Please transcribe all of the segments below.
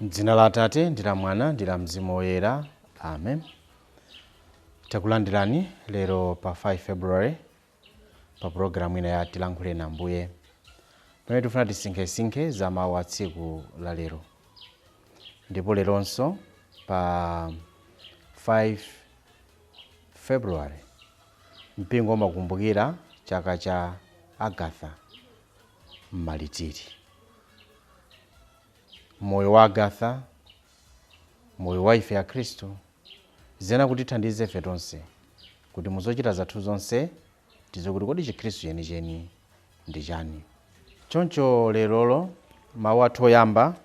M'dzina la Atate ndi la Mwana ndi la Mzimu Woyera, amen. Takulandirani lero pa 5 February pa pulogalamu ina ya Tilankhule na Ambuye, pamene tifuna tisinkhesinkhe za mawu a tsiku la lero. Ndipo leronso pa 5 February mpingo umakumbukira chaka cha Agatha Mmalitiri. Moyo wa Agatha, moyo wa ife Akhristu, zena kutithandize ife tonse kuti muzochita zathu zonse tidziwe kuti kodi Chikhristu chenicheni ndi chani. Choncho lerolo mawu athu oyamba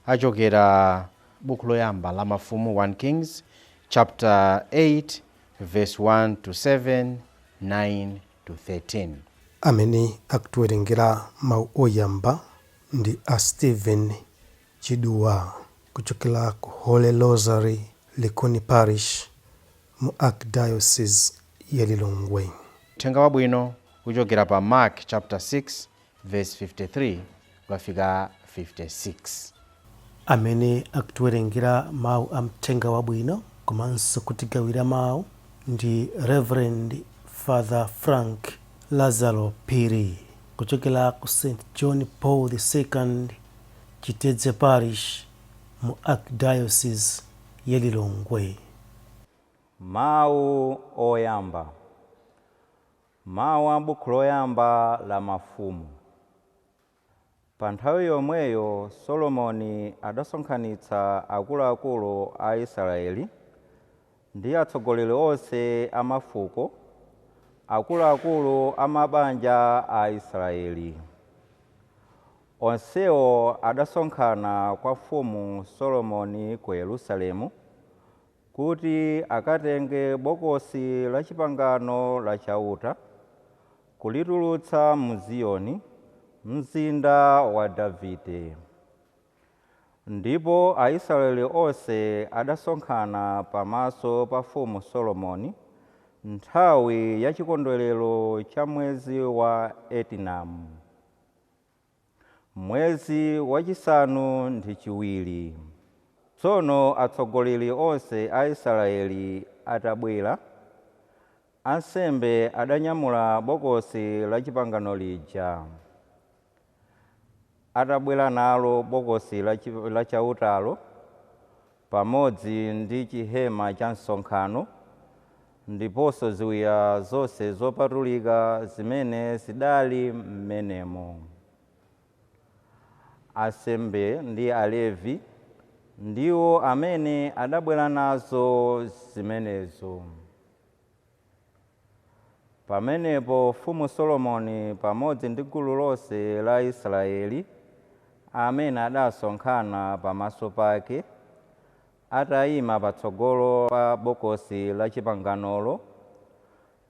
achokera buku loyamba la Mafumu, 1 Kings chapter 8 verse 1 to 7, 9 to 13. Amene akutiwerengera mawu oyamba ndi a Stephen Chiduwa kuchokera ku Holy Rosary, Likuni Parish mu Archdiocese ya Lilongwe. Uthenga Wabwino kuchokera pa Mark chapter 6 verse 53 kukafika 56. Amene akutiwerengera mawu a Mthenga Wabwino komanso kutigawira mawu ndi Reverend Father Frank Lazaro Phiri kuchokera ku St John Paul II Chitedze Parish mu Archdiocese ya Lilongwe. Mawu oyamba. Mawu a buku loyamba la Mafumu. Pa nthawi yomweyo Solomoni adasonkhanitsa akuluakulu a Israeli ndi atsogoleri onse a mafuko, akuluakulu a mabanja a Israeli. Onsewo adasonkhana kwa mfumu Solomoni ku Yerusalemu kuti akatenge bokosi la chipangano la Chauta, kulitulutsa mu Ziyoni, mzinda wa Davide. Ndipo Aisraeli onse adasonkhana pamaso pa mfumu Solomoni nthawi ya chikondwerero cha mwezi wa Etinamu, mwezi wachisanu ndi chiwiri. Tsono atsogoleri onse a Israeli atabwera, ansembe adanyamula bokosi la chipangano lija. Atabwera nalo bokosi la Chautalo pamodzi ndi chihema cha msonkhano ndiponso ziwiya zonse zopatulika zimene zidali m'menemo. Ansembe ndi Alevi ndiwo amene adabwera nazo zimenezo. Pamenepo mfumu Solomoni pamodzi ndi gulu lonse la Israeli amene adasonkhana pamaso pake, atayima patsogolo pa bokosi la chipanganolo,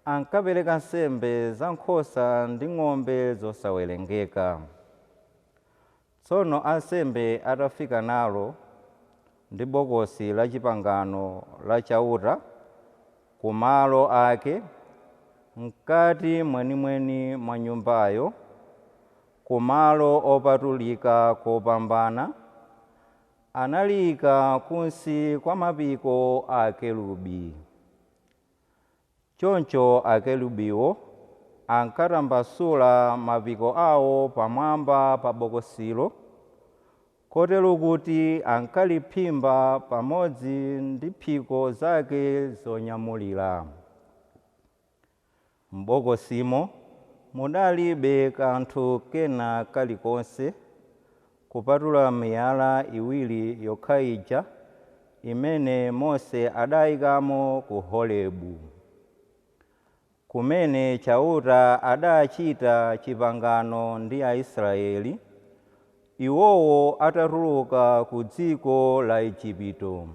ankapereka nsembe za nkhosa ndi ng'ombe zosawerengeka. Tsono ansembe atafika nalo ndi bokosi la chipangano la Chauta kumalo ake, mkati mwenimweni mwa nyumbayo, kumalo opatulika kopambana, analiyika kunsi kwa mapiko a akerubi. Choncho akerubiwo ankatambasula mapiko awo pamwamba pa bokosilo, kotero kuti ankaliphimba pamodzi ndi phiko zake zonyamulira. M'bokosimo mudalibe kanthu kena kalikonse kupatula miyala iwiri yokha ija imene Mose adayikamo ku Horebu, kumene Chauta adachita chipangano ndi Aisraeli, iwowo atatuluka ku dziko la Igupto.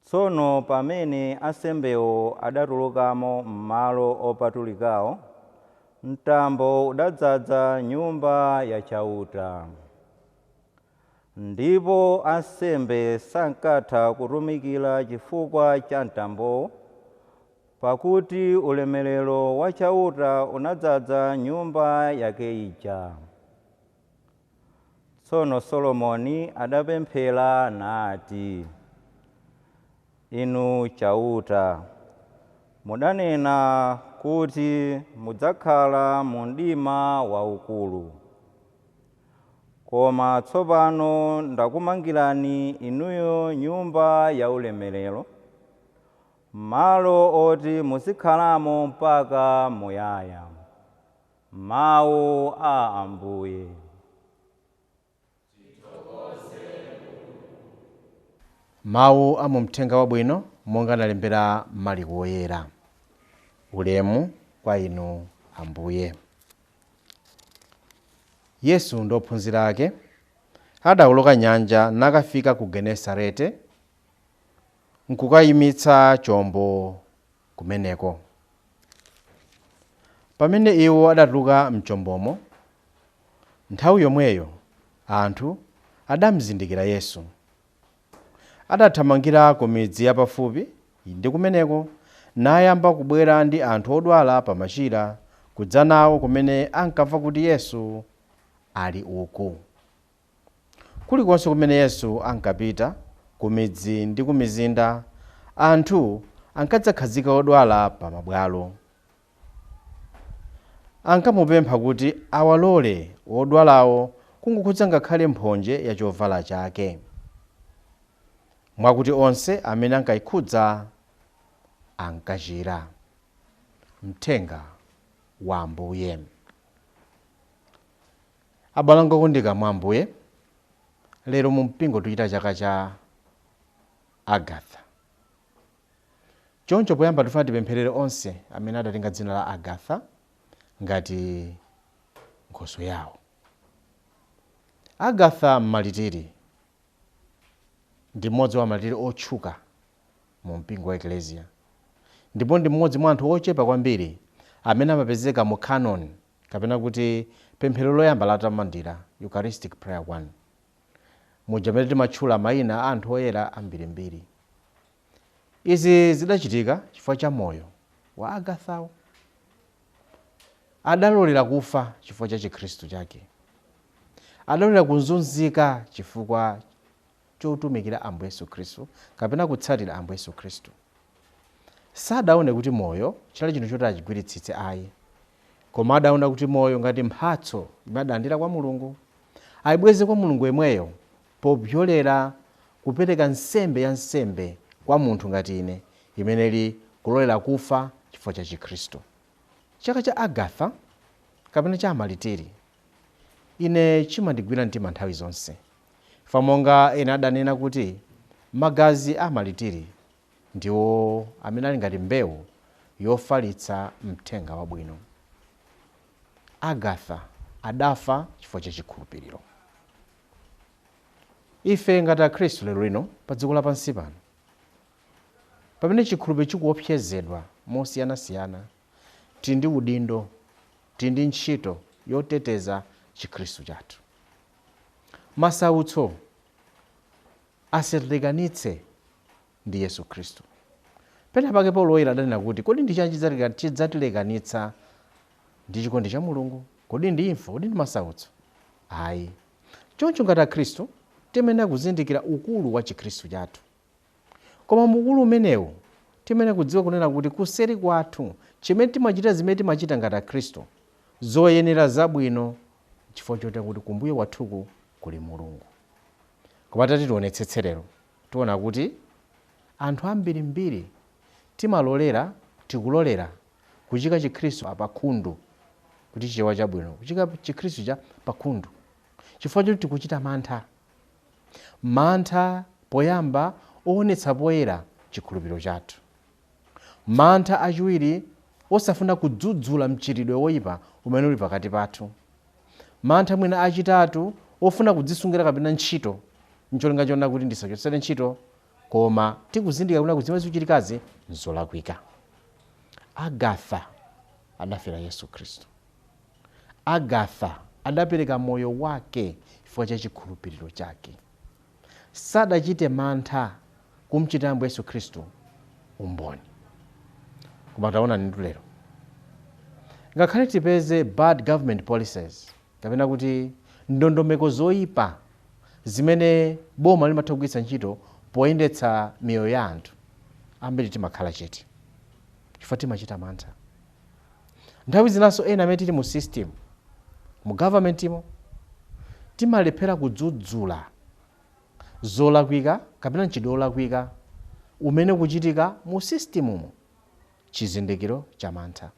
Tsono pamene ansembewo adatulukamo m'malo opatulikawo, mtambo udadzaza nyumba ya Chauta. Ndipo ansembe sankatha kutumikira chifukwa cha mtambowo, pakuti ulemerero wa Chauta unadzaza nyumba yake ija. Tsono Solomoni adapemphera nati: Inu Chauta, mudanena kuti mudzakhala mu mdima waukulu. Koma tsopano ndakumangirani inuyo nyumba ya ulemerero, malo oti muzikhalamo mpaka muyaya. Mawu a Ambuye. Mawu a mu mthenga wabwino monga analembera Marko woyera. Ulemu kwa inu Ambuye. Yesu ndi ophunzira ake adawoloka nyanja nakafika ku Genesarete nkukayimitsa chombo kumeneko. Pamene iwo adatuluka mchombomo, nthawi yomweyo anthu adamzindikira Yesu. Adathamangira ku midzi yapafupi ndi kumeneko nayamba kubwera ndi anthu odwala pa machira kudza nawo kumene ankamva kuti Yesu ali uku. Kulikonse kumene Yesu ankapita, ku midzi ndi ku mizinda, anthu ankadzakhazika odwala pa mabwalo. Ankamupempha kuti awalole odwalawo kungokhudza ngakhale mphonje ya chovala chake, mwakuti onse amene ankayikhudza ankachira. Mthenga wa Ambuye. Abale anga okondeka mwa Ambuye, lero mu mpingo tikuchita chaka cha Agatha. Choncho poyamba tifuna tipempherere onse amene adatenga dzina la Agatha ngati nkhoswe yawo. Agatha Malitiri ndi mmodzi wa malitiri otchuka mu mpingo wa Eklesia, ndipo ndi mmodzi mwa anthu ochepa kwambiri amene amapezeka mu canon, kapena kuti pemphero loyamba latamandira, Eucharistic Prayer 1, muja amene timatchula mayina a anthu oyera ambirimbiri. Izi zidachitika chifukwa cha moyo wa Agathawo. Adalolera kufa chifukwa cha chikhristu chake, adalolera kuzunzika chifukwa chotumikira Ambuye Yesu Khristu kapena kutsatira Ambuye Yesu Khristu. Sadaone kuti moyo chinali chinthu choti achigwiritsitse ayi, koma adaona kuti moyo ngati mphatso imene adalandira kwa Mulungu ayibweze kwa Mulungu yemweyo popyolera kupereka nsembe ya nsembe kwa munthu ngati ine, imene ili kulolera kufa chifukwa cha chikhristu. Chaka cha Agatha kapena cha amalitiri ine chimandigwira mtima nthawi zonse, monga ena adanena kuti magazi a malitiri ndiwo amene ali ngati mbewu yofalitsa mthenga wabwino. Agatha adafa chifukwa cha chikhulupiriro. Ife ngati akhristu lero lino pa dziko lapansi pano, pamene chikhulupiriro chikuopsezedwa mosiyanasiyana, tili ndi udindo, tili ndi ntchito yoteteza chikhristu chathu. Masautso asatilekanitse ndi Yesu Khristu. Pena pake Paulo woyera adanena kuti kodi ndi chanji chidzatilekanitsa ndi chikondi cha Mulungu? Kodi ndi imfa? Kodi ndi masautso? Ayi. Choncho ngati akhristu tiyenera kuzindikira ukulu wa chikhristu chathu, koma mukulu umenewu tiyenera kudziwa kunena kuti kuseri kwathu chimene timachita, zimene timachita ngati akhristu zoyenera zabwino, chifukwa choti kuti kumbuyo kwathuku kuli Mulungu. Koma tati tionetsetse lero, tiona kuti anthu ambirimbiri timalolera, tikulolera kuchika chikhristu pakhundu, kuti chichewa chabwino, kuchika chikhristu cha pakhundu, chifukwa choti tikuchita mantha. Mantha poyamba oonetsa poyera chikhulupiriro chathu, mantha achiwiri osafuna kudzudzula mchitidwe woyipa umene uli pakati pathu, mantha mwina achitatu ofuna kudzisungira kapena ntchito, ncholinga chona kuti ndisachotsere ntchito, koma tikuzindikira kuna kuti zimene zikuchitikazi nzolakwika. Agatha adafera Yesu Khristu. Agatha adapereka moyo wake chifukwa cha chikhulupiriro chake. Sadachite mantha kumchita Ambuye Yesu Khristu umboni. Koma taona ndithu lero, ngakhale tipeze bad government policies kapena kuti ndondomeko zoyipa zimene boma limatha kugwiritsa ntchito poyendetsa miyoyo ya anthu, ambiri timakhala chete chifukwa timachita mantha. Nthawi zinanso ena amene tili mu system, mu government imo, timalephera kudzudzula zolakwika kapena mchitidwe wolakwika umene ukuchitika mu system umo, chizindikiro cha mantha.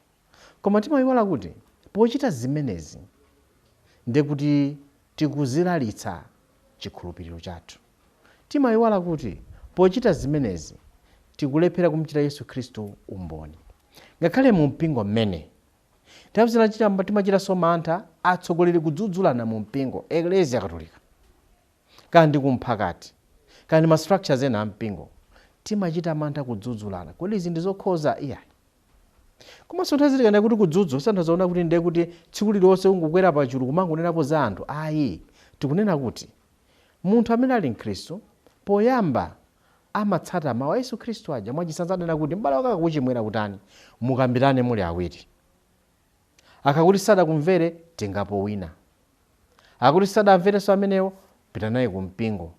Koma timayiwala kuti pochita zimenezi ndekuti tikuzilalitsa chikhulupiriro chathu. Timayiwala kuti pochita zimenezi tikulephera kumchita Yesu Khristu umboni. Ngakhale mu mpingo mmene nthawi zina timachitanso mantha atsogoleri kudzudzulana mu mpingo, Eklesia Katolika, kandi kumphakati, kandi ma structures ena ampingo, timachita mantha kudzudzulana. Kodi izi ndi zokhoza? Iyayi. Komanso nthawi zitikana kuti kudzudzula santhazaona kuti ndiye kuti tsiku lililonse ungokwera pachulu kumangonenapo za anthu, ayi. Tikunena kuti munthu amene ali mkhristu poyamba amatsata mawu a Yesu Khristu aja. Mwachitsanzo adanena kuti m'bale wake akakuchimwira, kutani? Mukambirane muli awiri. Akakuti sadakumvere, tengapo wina. Akuti sadamverenso amenewo, pita naye ku mpingo.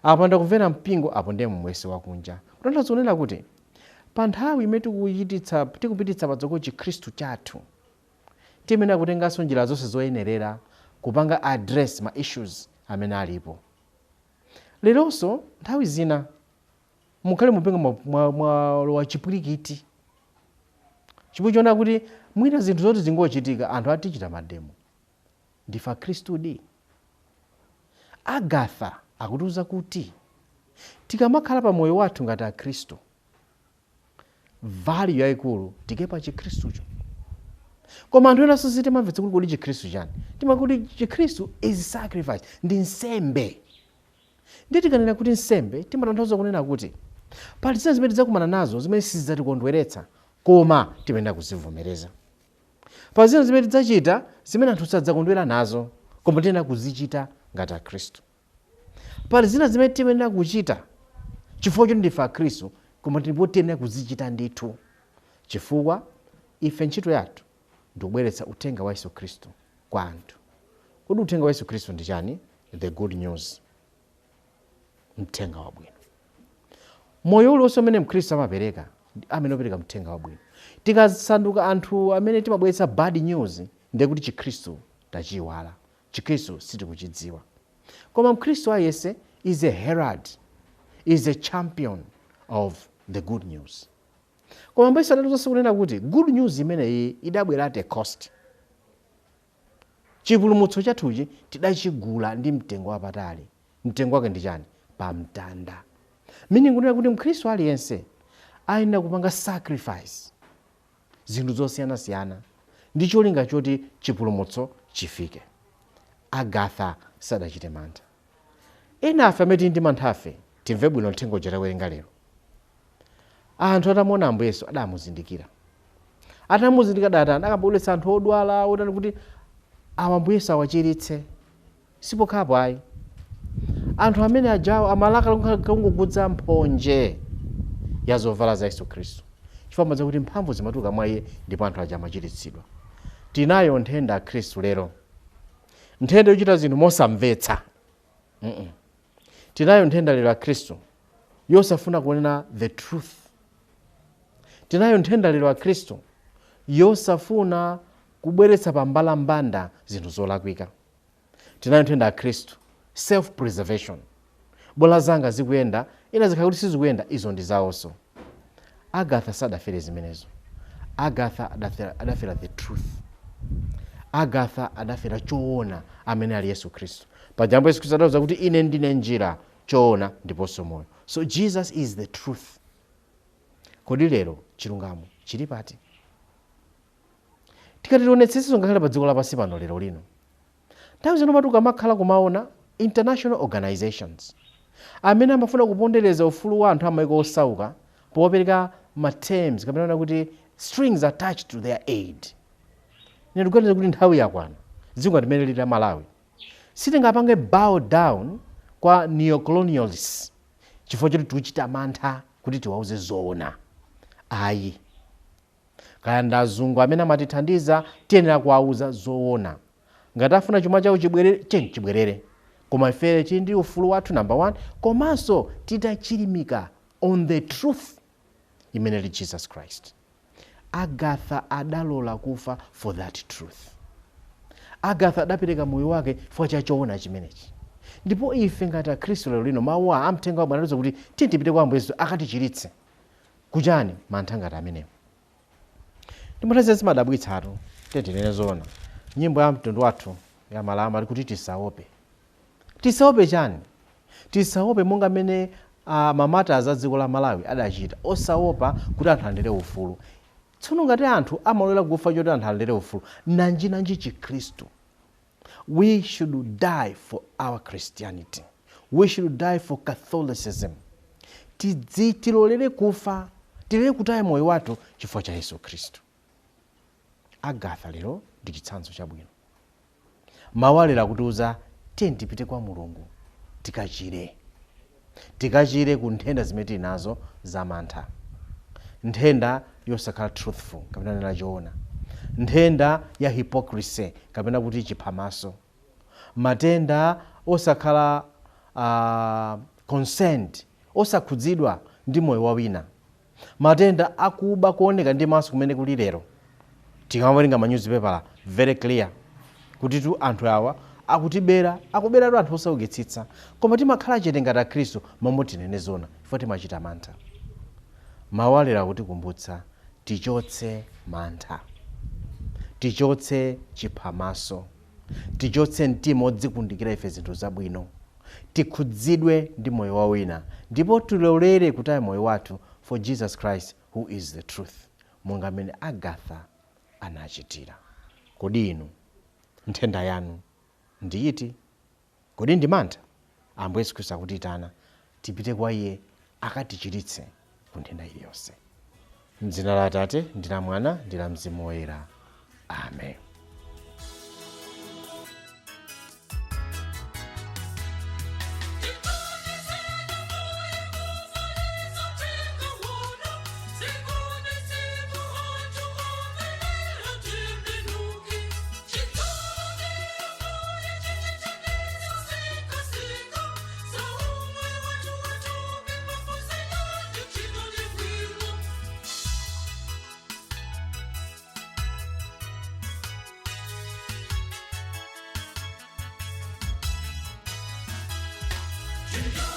Apanda kumvera mpingo, apo ndiye mumwese wakunja. Kutanthauza kunena kuti pa nthawi imene tikupititsa patsogolo chikhristu chathu, tiyenera kutenganso njira zonse zoyenerera kupanga address ma issues amene alipo. Leronso nthawi zina mukhale mupingo mwalowa chipwirikiti, chifukwa choona kuti mwina zinthu zoti zingochitika, anthu atichita mademo. Ndife akhristu. Agatha akutiuza kuti tikamakhala pa moyo wathu ngati akhristu, value yayikulu tike pa chikhristucho. Koma anthu enanso sitimamvetsa kuti kodi chikhristu chani. Timakuti chikhristu is sacrifice, ndi nsembe. Ndi tikanena kuti nsembe, timatanthauza kunena kuti pali zina zimene tidzakumana nazo zimene sizidzatikondweretsa, koma timayenera kuzivomereza. Pa zina zimene tidzachita zimene anthu sadzakondwera nazo, koma tiyenera kuzichita ngati akhristu. Pali zina zimene timayenera kuchita chifukwa choti ndife akhristu, koma ndipo tiyenera kuzichita ndithu, chifukwa ife ntchito yathu ndikubweretsa uthenga wa Yesu Khristu kwa anthu. Kodi uthenga wa Yesu Khristu ndi chani? The good news, mthenga wabwino. Moyo uliwonse umene mkhristu amapereka, amene opereka mthenga wabwino. Tikasanduka anthu amene timabweretsa bad news, ndiye kuti chikhristu tachiyiwala, chikhristu sitikuchidziwa. Koma mkhristu aliyense is a herald, is a champion of the good news. Koma Ambuye adatiuzanso kunena kuti good news imeneyi idabwera at a cost. Chipulumutso chathuchi tidachigula ndi mtengo wapatali. Mtengo wake ndi chani? Pamtanda. Meaning kunena kuti mkhristu aliyense ayenera kupanga sacrifice zinthu zosiyanasiyana ndi cholinga choti chipulumutso chifike. Agatha sadachite mantha. Ena afe amene tili ndi mantha afe, timve bwino mthenga uja tawerenga lero. Anthu atamuona Ambuye Yesu adamuzindikira. Atamuzindikira adatani? Akambobweretsa anthu odwala otani kuti awa Ambuye Yesu awachiritse. Sipokhapo ayi, anthu amene ajawo amalaka kungogudza mphonje ya zovala za Yesu Khristu, chifukwa amadziwa kuti mphamvu zimatuluka mwa iye ndipo anthu aja amachiritsidwa. Tinayo nthenda akhristu lero, nthenda yochita zinthu mosamvetsa. Tinayo nthenda lero akhristu yosafuna kunena the truth. Tinayo nthenda lero akhristu yosafuna kubweretsa pambalambanda zinthu zolakwika. Tinayo nthenda akhristu self preservation, bola zanga zikuyenda, ina zikhala kuti sizikuyenda, izo ndi zawonso. Agatha sadafere zimenezo. Agatha adafera the truth. Agatha adafera choona, amene ali Yesu Khristu. Paja Ambuye Yesu Khristu adauza kuti, "Ine ndine njira, choona ndiponso moyo." So Jesus is the truth. Kodi lero chilungamo chili pati? Tikati tionetsetsenso, ngakhale pa dziko lapansi pano lero lino, nthawi zino matuka amakhala kumaona international organizations amene amafuna kupondereza ufulu wa anthu amaiko osauka powapereka ma terms kapena kuti strings attached to their aid. Ine ndikuganiza kuti nthawi yakwana, dziko limene lili la Malawi sitingapange bow down Kwa neocolonialists chifukwa choti tikuchita mantha kuti tiwauze zoona. Ayi, kaya ndi azungu amene amatithandiza, tiyenera kuwauza zoona. Ngati afuna chuma chawo chibwerere, cheni chibwerere, koma ifere tili ndi ufulu wathu, number one, komanso titachilimika on the truth imene ili Jesus Christ. Agatha adalola kufa for that truth. Agatha adapereka moyo wake chifukwa cha choona chimenechi. Ndipo ife ngati akhristu lero lino, mawu a amthenga wabwino atiuza kuti tiye tipite kwa Ambuye Yesu akatichiritse kuchani mantha ngati amenewo. Ndipo nthawi zimadabwitsatu, tiye tinene zoona, nyimbo ya mtundu wathu ya Malama ali kuti tisaope. Tisaope chani? Tisaope monga mmene ma martyrs a dziko la Malawi adachita, osaopa kuti anthu alandire ufulu. Tsono ngati anthu amalolera kufa choti anthu alandire ufulu, nanjinanji chikhristu? We should die for our Christianity, we should die for Catholicism. Tilolere kufa, tilolere kutaya moyo wathu chifukwa cha Yesu Khristu. Agatha lero ndi chitsanzo chabwino. Mawu alero akutiuza tiye tipite kwa Mulungu tikachire, tikachire ku nthenda zimene tili nazo za mantha, nthenda yosakhala truthful kapena nena choona, nthenda ya hypocrisy kapena kuti chiphamaso, matenda osakhala concerned, osakhudzidwa ndi moyo wa wina, matenda akuba kuoneka ndi maso kumene kuli lero. Tikamawerenga manyuzipepala, very clear kuti tu anthu awa akutibera, akuberatu anthu osaukitsitsa, koma timakhala chete ngati akhristu momwe tinene zona chifukwa timachita mantha. Mawu alero akutikumbutsa tichotse mantha, tichotse chiphamaso, tichotse mtima odzikundikira ife zinthu zabwino, tikhudzidwe ndi moyo wa wina, ndipo tilolere kutaya moyo wathu for Jesus Christ who is the truth, monga mmene Agatha anachitira. Kodi inu nthenda yanu ndi iti? Kodi ndi mantha? Ambuye Yesu Khristu akutiyitana tipite kwa iye akatichiritse ku nthenda iliyonse. M'dzina la Atate ndi la Mwana ndi la Mzimu Woyera, amen. Children.